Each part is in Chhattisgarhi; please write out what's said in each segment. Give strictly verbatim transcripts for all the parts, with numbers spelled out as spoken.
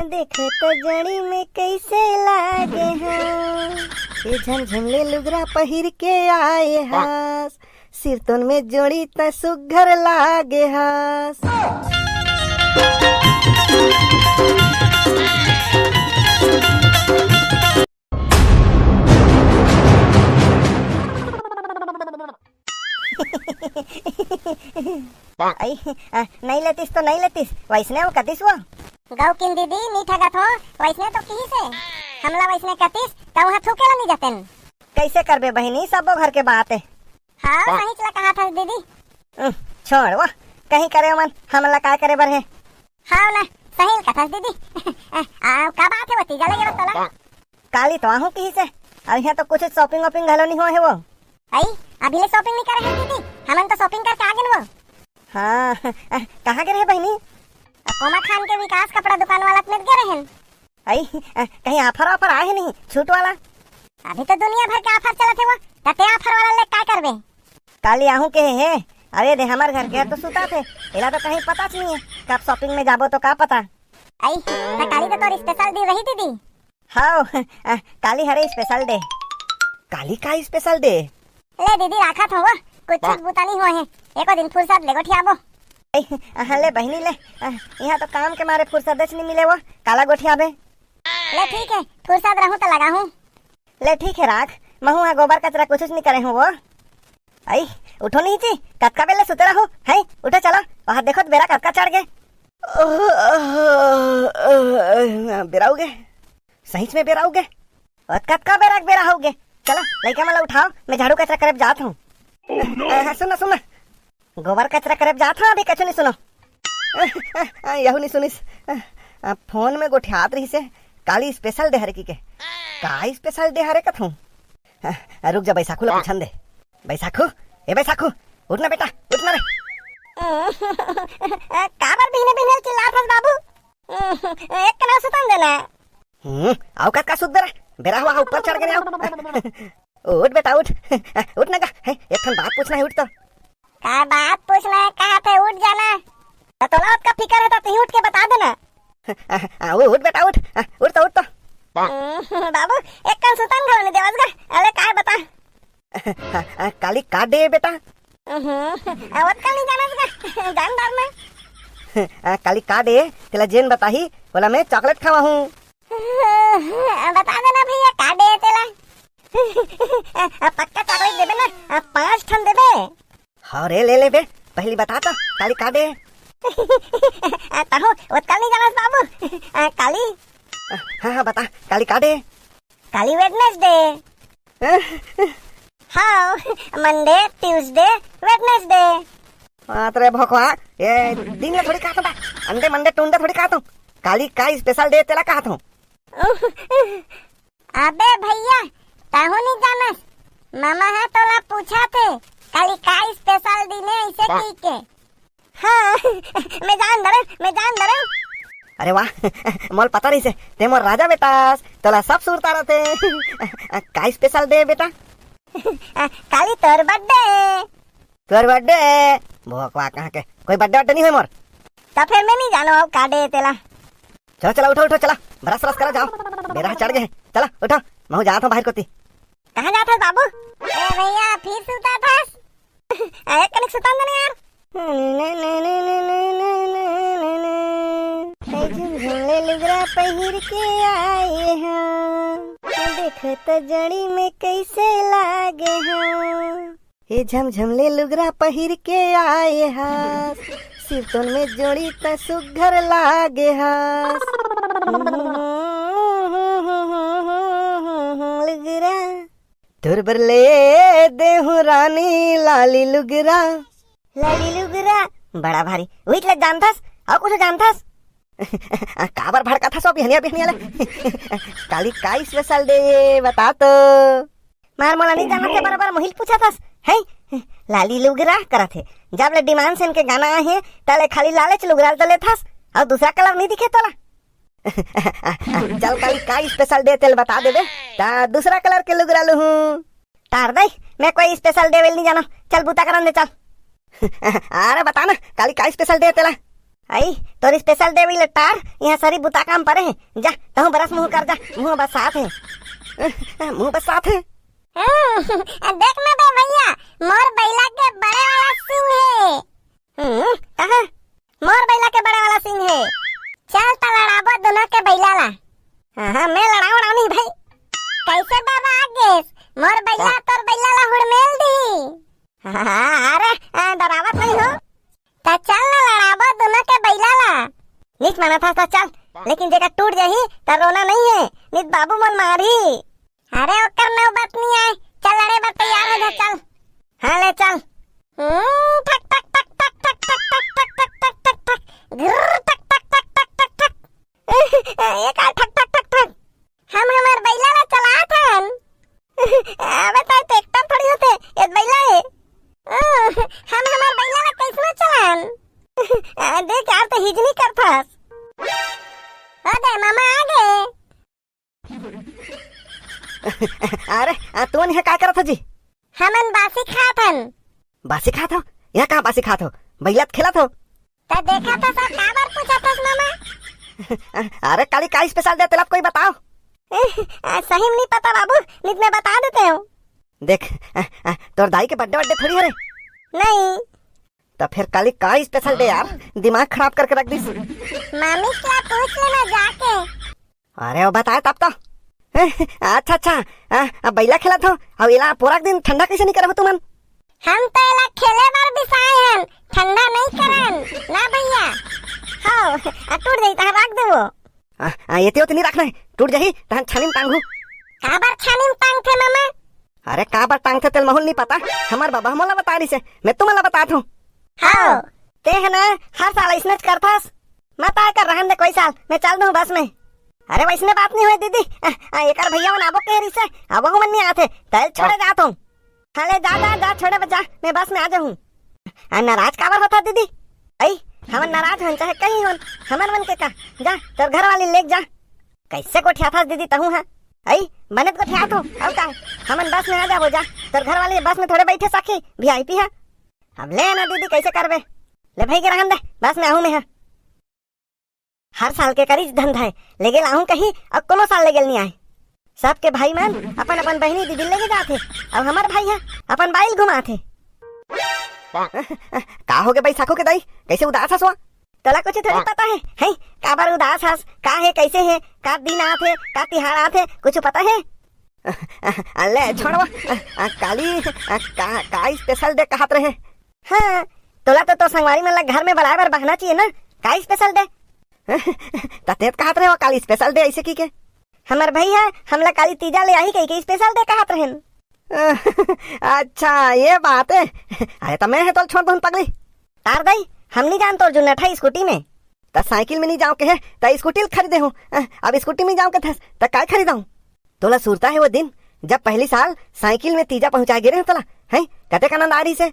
देख तो जोड़ी में कैसे लागे हस, ये झमझम ले लुगरा पहिर के आए हस, सिरतोन में जोड़ी त सुग्घर लागे हस। आई, आ, नहीं लेतिस तो नहीं लेतिस, वैसने वो कतिस वो। गौकिन दीदी, नी ठगत हो, वैसने तो किहिस हे। हमला वैसने कतिस, त उहाँ थूके ला नी जातेन। कैसे करबे बहिनी, सबो घर के बात हे। हाँ, सहीच ला कहाथस दीदी। उह, छोड़ वो, कहीं करे मन, हमला काय करे बर हे। हाँ ना, सही कथस दीदी। आ, का बात हे वो तीजा लगे बस तोला? काली तो आहूँ किहिस हे, अउ इहाँ तो कुछ shopping वॉपिंग घलो नहीं होए हे वो। अई, अभी ले shopping नहीं करे हे दीदी, हमन तो shopping करके आ गेन वो। हाँ, कहाँ गे रहे बहिनी? कोमा खान के विकास कपड़ा दुकान वाला में गे रहेन। अई, कहीं offer offer आए हे नहीं, छूट वाला? अभी तो दुनिया भर के offer चलत हे वो, त ते offer वाला ले काय करबे? काली आहूँ के हे, अरे दे हमर घर के तो सुता थे, एला तो कहीं पता नहीं है, कब shopping में जाबो तो का पता। अई, त काली तो तोर special दिन रही दीदी। हाँ, काली हरे special day। काली का special day? ले दीदी, राखत हो वो, कुछ छुत बुता नहीं हुआ है, एको दिन फुर्सत ले गोठियाबो। अई, हाँ ले बहिनी ले, इहाँ तो काम के मारे फुर्सत नहीं मिले वो, काला गोठियाबे। ले ठीक है, फुर्सत रहूँ तो लगाहूँ। ले ठीक है राख, महू हा गोबर कचरा कुछ नहीं करे हूँ वो। अई, उठो नहीं जी, कतका बेले सुते रहो, हैं? उठो चलो, वहाँ देखो तो बेरा कतका चढ़ गे। बेरा हो गे, सहीच में बेरा हो गे। और कतका बेरा के बेरा हो गे। चलो, लइका मन ला उठाओ, मैं झाड़ू कचरा करे जात हूँ। Oh, no! आ, सुनो, सुनो। गोबर कचरा करे जात हूँ, अभी कछु नहीं सुनो। आ, यहू नहीं सुनिस। आ, फोन में गोठियात रहिस हे, काली special day हरे कहिके। का special day हरे कथूँ? आ, रुक जा, बैसाखू ला पूछन दे। बैसाखू, ए बैसाखू, उठ ना बेटा, उठ ना रे। काबर बिहने बिहने चिल्लात हस बाबू? एक कना सुतन देना। हम्म, आओ का, का सुत बेरा? बेरा हुआ, ऊपर चढ़ के आओ। उठ बेटा, उठ। उठ ना गा, है, एक ठन बात पूछना है, उठ तो। का बात पूछना है, कहा थे उठ जाना। तो तोला का फिकर है तो तू उठ के बता देना। आ, वो उठ बेटा, उठ। आ, उठ तो, उठ तो। बाबू, एक कन सुतन घलो नहीं देवस गा। अरे काय बता। आ, काली का day बेटा? हम्म, आवत का नहीं जाना इसका, जानदार में। आ, काली का day, तेला जेन बताही, बोला मैं chocolate खावा हूँ। बता देना भैया, का day तेला। आ, पक्का chocolate देबे ना, आ, पाँच ठन देबे। हाँ रे, ले लेबे, पहली बता तो, काली का day। आ, तहु, ओतका नहीं जाना बाबू, आ, काली। आ, हाँ, हाँ, बता, काली का day। काली Wednesday। हाँ, Monday, Tuesday, Wednesday। बात रे भोकवा, ये दिन ला थोड़ी कहत हूँ, अंडे मंडे टुंडे थोड़ी कहत हूँ। काली का special day तेला कहत हूँ। अबे भैया, तहु नहीं जानस, मामा है तोला पूछा थे, काली का special दिन है ऐसे की के। हाँ, मैं जान डरे, मैं जान डरे। अरे वाह, मोल पता रहिसे, ते मोर राजा बेटास, तोला सब सुरता रथे। का special day बेटा? काली तोर birthday। तोर birthday? भोकवा कहाँ के, कोई birthday वर्डे नहीं होय मोर। तो फिर मैं नहीं जानो अब का day तेला। चलो, चलो, उठो, उठो, चलो, brush व्रश करो, जाओ, बेरा चढ़ गए, चलो, उठो, महू जात हूँ बाहर कोती। कहाँ जात हस बाबू? ए भैया, फिर सुता थस? अरे कनिक सुतन दे ना यार। ए झुमझुम ले लुगरा पहिर के आए हस, देख त जड़ी में कैसे लागे हस। ए झमझम ले लुगरा पहिर के आए हस, सिरतोन में जोड़ी त सुग्घर लागे हस। लुगरा तोर बर ले देहूं रानी लाली लुगरा। लाली लुगरा, बड़ा भारी। उहिच ल जानथस, अउ कुछ जानथस? काबर भड़काथस ओ बिहनिया बिहनिया ले? काली का special day ये, बता तो। मार मोला नहीं जानत हे, बराबर मोहिल पूछा थस, हैं? लाली लुगरा करत हे। जब ले डिमांड सेन के गाना आए हे, तले खाली लालेच लुगरा तो लेथस, अउ दूसरा colour नहीं दिखे तोला। चल काली का special day तेल बता देबे, ता दूसरा colour के लुगरा लुहूं। तार दई, मैं कोई special day वेल नहीं जाना, चल बूता करन दे चल। अरे बता ना, काली का special day तेला? अई, तोर special day वही लट्टार, यहाँ सरी बुता काम परे हे। जा, तहूँ brush मुँह कर जा, मुँह बसात हे। मुँह बसात हे। हम्म, देख ना बे भैया, मोर बइला के बड़े वाला सींग हे। हम्म, कहाँ? मोर बइला के बड़े वाला सींग हे। चल त लड़ाबो दोनों के बइला ला। हाँ, हाँ, मैं लड़ाओ, लड़ाओ नहीं भाई। कैसे बाबा आ गेस? मोर बइला तोर बइला ला हुड़मेल दी। हाँ, हाँ, अरे, आ, डरावत नहीं हो। त चल ना लड़ाबो दोनों के बइला ला। नीच माना था त चल, लेकिन जेकर टूट जाही त रोना नहीं है, नित बाबू मन मारही। अरे ओकर नौबत नहीं आए, चल लड़े बर तैयार हो जा, चल। हाँ ले चल। हम्म, ठक, ठक, ठक, ठक, ठक, ठक, ठक, ठक, ठक, ठक, ठक, ठक। घुर्र, ठक, ठक, ठक, ठक, ठक, ठक। ये का ठक, ठक, ठक, ठक? हम हमर बइला ला चलात हन। अबे ताई, tractor थोड़ी होथे, ये बइला हे। ओ, हम हमर बइला ला कैसनो चलान? आ, देख यार, तो हिजनी करथस। ओ दे, मामा आ गए। अरे, आ, तुमन इहाँ का करत हो जी? हमन बासी खात हन। बासी खात हो? यहाँ कहाँ बासी खात हो? बइला त खेलत हो। त देखा तो सब काबर पूछत हस मामा? अरे काली, का special day तेला कोई बताओ। आ, सही में नहीं पता बाबू, नित मैं बता देते हूँ। देख, आ, आ, तोर दाई के birthday वर्डे थोड़ी हरे। नहीं। त फिर काली का special day यार, दिमाग खराब करके रख दिस। मामी से पूछ लेना जाके। अरे वो बताए तब तो। अच्छा, अच्छा, आ, अब बइला खेलत हो, अब इला पूरा दिन ठंडा कैसे नहीं करहु तुमन? हम तो एला खेले बर बिसाए हन, ठंडा नहीं करन ना भैया। हो, आ टूट जाई तहां रख देबो। आ, आ, एती ओती नहीं रखना है, टूट जाही तहां छानी में टांगहू। काबर छानी में टांगथे मामा? अरे काबर टांगथे तेल महूं ल नहीं पता, हमर बाबा मोला बता रहिसे, मैं तुमन ला बतात हूं। हो, ते ह ना हर साल अइसनेच करथस। मत आए कर रहन दे कोई साल, मैं चल दूं बस में। अरे वैसने बात नहीं होय दीदी, आ, आ, एकर भैया मन आबो कहे रहिसे, अब वो मन नहीं आथे, तैल छोड़े जात हूं। हाँ ले जा, जा, जा, छोड़े बर जा, मैं बस में आ जाहूं। आ, नाराज काबर होथा दीदी? अई, हमन नाराज होन चाहे कहीं होन, हमन मन के का? जा, तोर घर वाली लेके जा। कैसे गोठियाथस दीदी तहूं हा? अई, बने त गोठियात हो, अउ का? हमन बस में आ जाबो जा, तोर घर वाली बस में थोड़े बैठे सखी, VIP हा। अब ले ना दीदी, कैसे करबे? ले भाई के रहन दे, बस में आहूं मैं हा। हर साल के करीच धंधा है, लेगे लाहूं कहीं, अउ कोनो साल लेगे नहीं आए। सबके भाई मन अपन अपन बहिनी दीदी लेगे जाथे, अउ हमर भाई ह अपन बाइल घुमाथे। का होगे बैसाखू के दाई, कैसे उदास हस वा? तोला कुछ थोड़ी पता है, हैं? काबर उदास हस, का है, कैसे है, का दिन आथे, का तिहार आथे, कुछ पता है? अ, ले, छोड़वा। अ, अ, काली, अ, का, का special day कहत रहे? हाँ, तोला तो, तो संगवारी मन ला घर में बलाए बर बहाना चाहिए ना, का special day? त तेत कहत रहे हो काली special day ऐसे की के? हमर भैया, हमला काली तीजा ले आही कही के special day कहत रहेन। अच्छा, ये बात है। अरे, त मैं है तोल छोड़ दूं पगली। तार दाई, हम नहीं जान तोर जुन्नठा स्कूटी में। त साइकिल में नहीं जाओ के है, त स्कूटी ल खरीदे हूँ। अब स्कूटी में जाओ के थस, त काय खरीदाऊं? तोला सुरता है वो दिन, जब पहली साल साइकिल में तीजा पहुंचाए गे रहे तोला, हैं? कतेक आनंद आ रही से।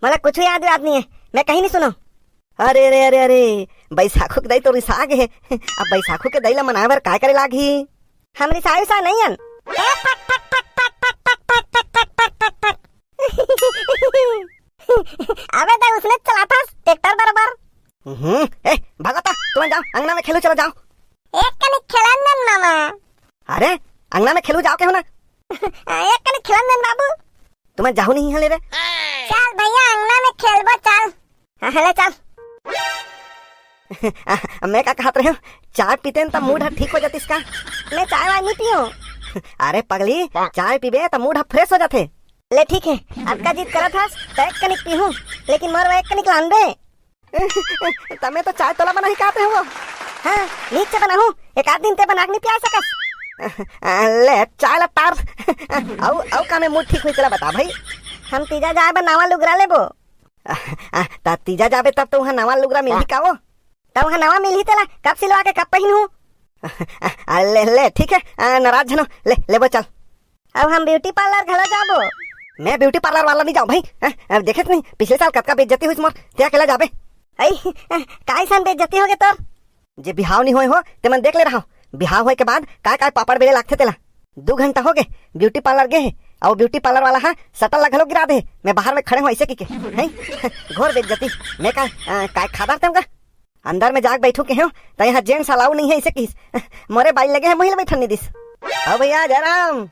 मोला कुछ याद वाद नहीं है, मैं कहीं नहीं सुनो। अरे, अरे, अरे, अरे, बैसाखू के दई तो रिसा गे है। अब बैसाखू के दई ला मनाए बर काय करे लागही? हम रिसाए उसाए नहीं हन। अबे दई उसने चलाथस ट्रैक्टर बरोबर। हम्म, ए, भागो ता, तुमन जाओ, अंगना में खेलो, चलो जाओ। एक कनिक खेलन देन मामा। अरे, अंगना में खेलू जाओ के हो ना। एक कनिक खेलन देन बाबू। तुमन जाहू नहीं हले रे। चल भैया, अंगना में खेलबो, चल। हाँ, हले चल। मैं का कहत रहे हूँ, चाय पीते न त मूड ह ठीक हो जातिस का? मैं चाय वाय नहीं पीऊँ। अरे पगली, चाय पीबे त मूड ह फ्रेश हो जाथे। ले ठीक है, अतका जिद करत हस त एक कनिक पीहूँ, लेकिन मोर बर एक कनिक लानबे। तमे तो चाय तोला बनाही कहत रहे हो। हाँ, नीचे बनाहूँ, एक आध दिन ते बना के नहीं पिया सकस। ले चाय ला टार। अउ, अउ का में मूड ठीक होई तेला बता भाई। हम तीजा जाए बर नवा लुगरा लेबो। आ, त तीजा जाबे तब तो उहाँ नवा लुगरा मिलही का वो? त उहाँ नवा मिलही तेला कब सिलवा के कब पहिनहूँ? आ, ले, ले, ठीक है, आ, नाराज झनो, ले, लेबो चल। अब हम beauty parlour घलो जाबो। मैं beauty parlour वाला नहीं जाऊँ भाई, हैं? अब देखे नहीं, पिछले साल कतका बेइज्जती होइस मोर, ते अकेला जाबे। अई, काइसन बेइज्जती होगे तोर? जे बिहाव नहीं होए हो, ते मन देख ले रहा। बिहाव होए के बाद काय काय पापड़ बेले लागथे तेला। दू घंटा होगे, beauty parlour गे हे, अउ beauty parlour वाला हा शटर ला घलो गिरा दे हे। मैं बाहर में खड़े हूँ ऐसे की के, हैं? घोर बेइज्जती। मैं का, आ, काय खादार तेम का? अंदर में जाके बैठू केहेंव, त इहाँ gents allow नइ हे, अइसे किहिस। मोरे बाई लगे हे, मोही ला बइठन नइ दिस। हव भइया, जय राम।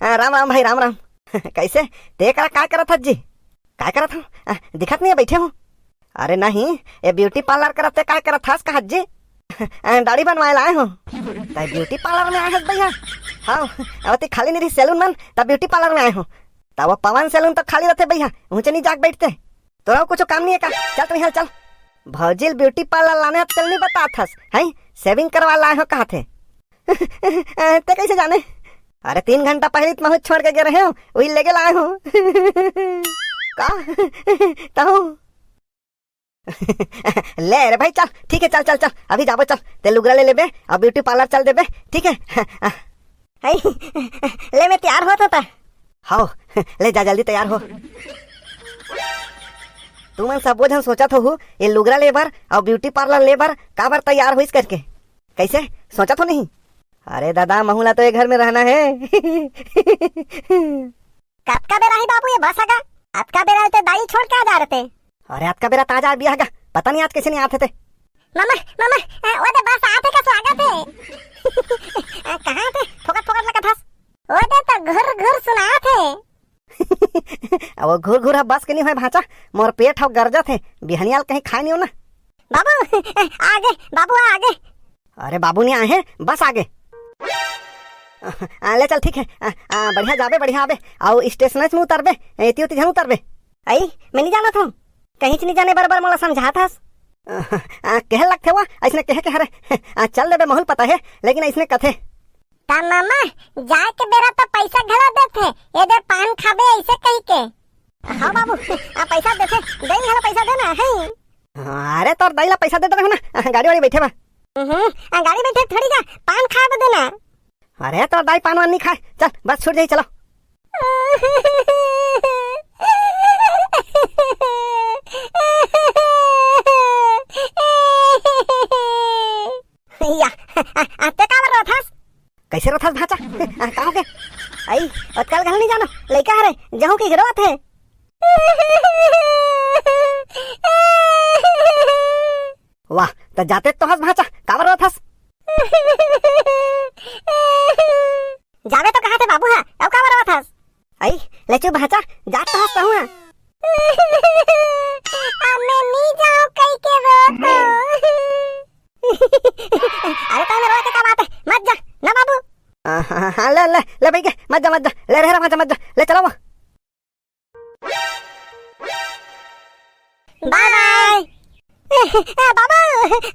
राम राम भाई, राम राम। कइसे? तें करा काय करत हस जी? काय करत हँव? अ, दिखत नइ हे, बइठे हँव। अरे नहीं, ए beauty parlour करा तें काय करत हस कहत जी? अ, दाढ़ी बनवाय ला आय हँव। तैं beauty parlour में आय हस भइया? हव, अउ तें खाली नइ रहिस saloon मन, त beauty parlour में आय हँव। त ओ पवन saloon तो खाली रहिथे भइया, उहें नइ जाके बइठतें। तोला कुछू काम नइ हे का? चल तो इहाँ चल। भौजी ल beauty parlour लाने हस तेला नइ बतात हस, हैं? Shaving करवाय ला आय हँव कहत हे। तें कइसे जाने? अरे तीन घंटा पहिली त महूँ छोड़ के गे रहेंव, उही लेगे ला आय हँव। का? तहूँ? ले रे भाई चल, ठीक हे, चल चल चल, अभी जाबो चल, तें लुगरा ले लेबे अउ beauty parlour चल देबे, ठीक हे? हई, ले मैं तैयार होत हँव त। हव, ले जा जल्दी तैयार हो। तुमन सबो झन सोचत होहू, ए लुगरा ले बर अउ beauty parlour ले बर काबर तैयार होइस करके। कइसे? सोचत हो नहीं? अरे दादा, महूँ ला तो ए घर में रहना हे। कतका बेरा आही बाबू ए बस ह गा? अतका बेरा तें दाई छोड़ के आ जा रहे तें। अरे अतका बेरा त आ जा बिया ह गा, पता नइ आज कइसे नइ आत हे तें। ममा, ममा, अ, ओ दे बस आत हे कस लागत हे। अ, कहाँ हे तें? फोकट फोकट लगत हस। ओ दे तो घुर घुर सुनात हे। अब ओ घुर घुर ह बस के नइ होय भाँचा, मोर पेट ह गरजत हे, बिहनिया ल कहीं खाय नइ हँव ना। बाबू, आगे, बाबू आगे। अरे बाबू नइ आए हे, बस आगे। आ, ले चल ठीक हे, आ, आ, बढ़िया जाबे, बढ़िया आबे, अउ स्टेशनच में उतरबे, एती ओती झन उतरबे। अई, मैं नइ जानत हँव, कहींच नइ जाने बरोबर मोला समझात हस। आ, आ, कहे लगथे वो, अइसने कहे के हरे, आ, चल देबे महूँ ल पता हे, लेकिन अइसने कथे। त ममा, जाय के बेरा त पइसा घला देथे, ए दे पान खाबे अइसे कहि के। हव बाबू, आ पइसा देथे, दई घला पइसा देना हे। अरे तोर दई ला पइसा दे देबे ना, गाड़ी वाड़ी बइठे बा। हम्म, आ गाड़ी बइठे थोड़ी का, पान खाय बर देना। अरे तोर दाई पान वान नइ खाय, चल बस छूट जाही, चलो। या, आ, आ, तें काबर रोथस? कइसे रोथस भाँचा? आ, का होगे? अई, अतका ल घलो नइ जानो, लइका हरे, जहूँ कहिके रोवत हे। वाह, त जाते तो हस भाँचा, काबर रोवत हस? जाबे तो कहत हे बाबू ह, अउ काबर रोवत हस? अई, ले चुप भाँचा, जात तो हस तहूँ ह। अब मैं नइ जाँव कहिके रोत हँव। अरे तोर में रोए के का बात हे, मत जा ना बाबू। हाँ, हाँ, हाँ, ले, ले, ले भइया, मत जा, मत जा, ले रे भाँचा, मत जा, ले चलो वो। बाय बाय। ए, ए, बाबू,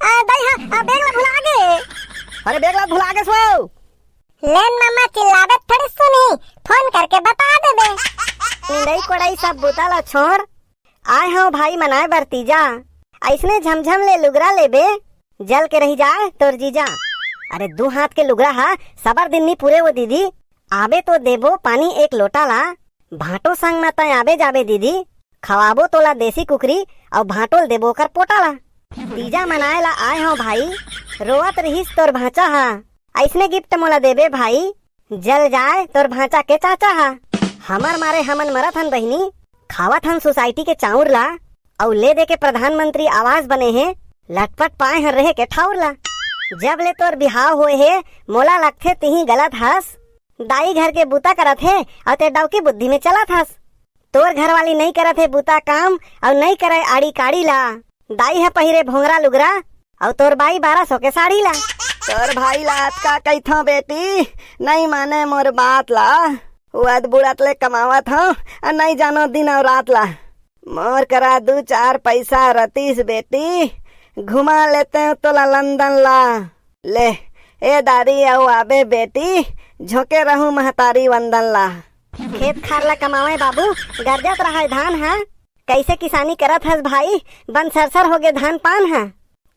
आ, दई ह, आ, bag ला भुला गे। अरे bag ला भुला गेस वो। ले न ममा, चिल्लाबे थोड़ी सुनही, phone करके बता देबे। निंदई कोड़ई सब बुता ला छोड़, आय हँव भाई मनाय बर तीजा। अइसने झमझम ले लुगरा लेबे, जल के रहि जाय तोर जीजा। अरे दू हाथ के लुगरा ह सबर दिन नी पुरे वो दीदी, आबे तो देबो पानी एक लोटा ला, भाँटो संग म तैं आबे जाबे दीदी, खवाबो तोला देसी कुकरी, अउ भाँटो ल देबो ओकर पोटा ला। तीजा मनाय ला आय हँव भाई, रोवत रिहिस तोर भाँचा ह, अइसने gift मोला देबे भाई, जल जाय तोर भाँचा के चाचा ह। हमर मारे हमन मरत हन बहिनी, खावत हन society के चाउर ला, अउ ले दे के प्रधानमंत्री आवास बने हे, लटपट पाए हन रहे के ठाउर ला। जब ले तोर बिहाव होए हे, मोला लगथे तिही गलत हस। दाई घर के बूता करत हे, अउ तें डौकी बुद्धि में चलत हस। तोर घरवाली नइ करत हे बूता काम, अउ नइ करय आड़ी काड़ी ला। दाई ह पहिरे भोंगरा लुगरा, अउ तोर बाई बारह सौ के साड़ी ला। तोर भाई ला अतका कहिथंव बेटी, नइ माने मोर बात ला। वद बुड़त ले कमावत हंव, अउ नइ जानो दिन अउ रात ला। मोर करा दू चार पइसा रतिस बेटी, घुमा लेतेंव तोला लंदन ला। ले, ए दारी अउ आबे बेटी, झोंके रहूं महतारी वंदन ला। खेत खार ला कमावय बाबू, गरजत रहय धान ह। कइसे किसानी करत हस भाई, बन सरसर होगे धान पान ह।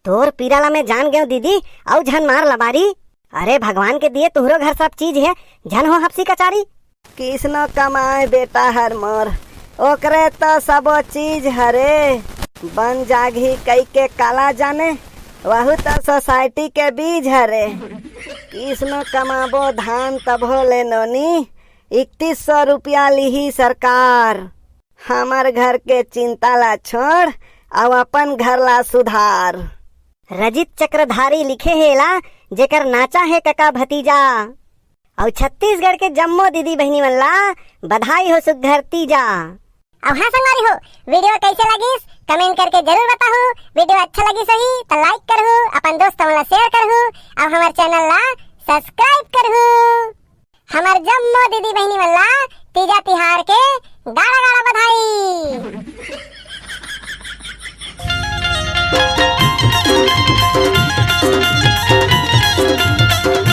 तोर पीरा ला मैं जान गेंव दीदी, अउ झन मार लबारी। अरे भगवान के दिए तुहरो घर सब चीज हे, झन हो हपसी कचारी। किसनो कमाय बेटा हर मोर, ओकरे तो सबो चीज हरे। बन जागही कइके काला जाने, वहू तो society के बीज हरे। किसनो कमाबो धान तभो ले नोनी, इकतीस सौ रुपया लिही सरकार। हमर घर के चिंता ला छोड़, अउ अपन घर ला सुधार। रजित चक्रधारी लिखे हे एला, जेकर नाचा हे कका भतीजा। अउ छत्तीसगढ़ के जम्मो दीदी बहिनी मन ला बधाई हो सुग्घर तीजा। अउ हाँ संगवारी हो, video कैसे लगिस, comment करके जरूर बताहू। Video अच्छा लगिस होही त like करहू, अपन दोस्त मन ला share करहू, अउ हमर channel ला subscribe करहू। हमर जम्मो दीदी बहिनी मन ला तीजा तिहार के गाड़ा गाड़ा बधाई।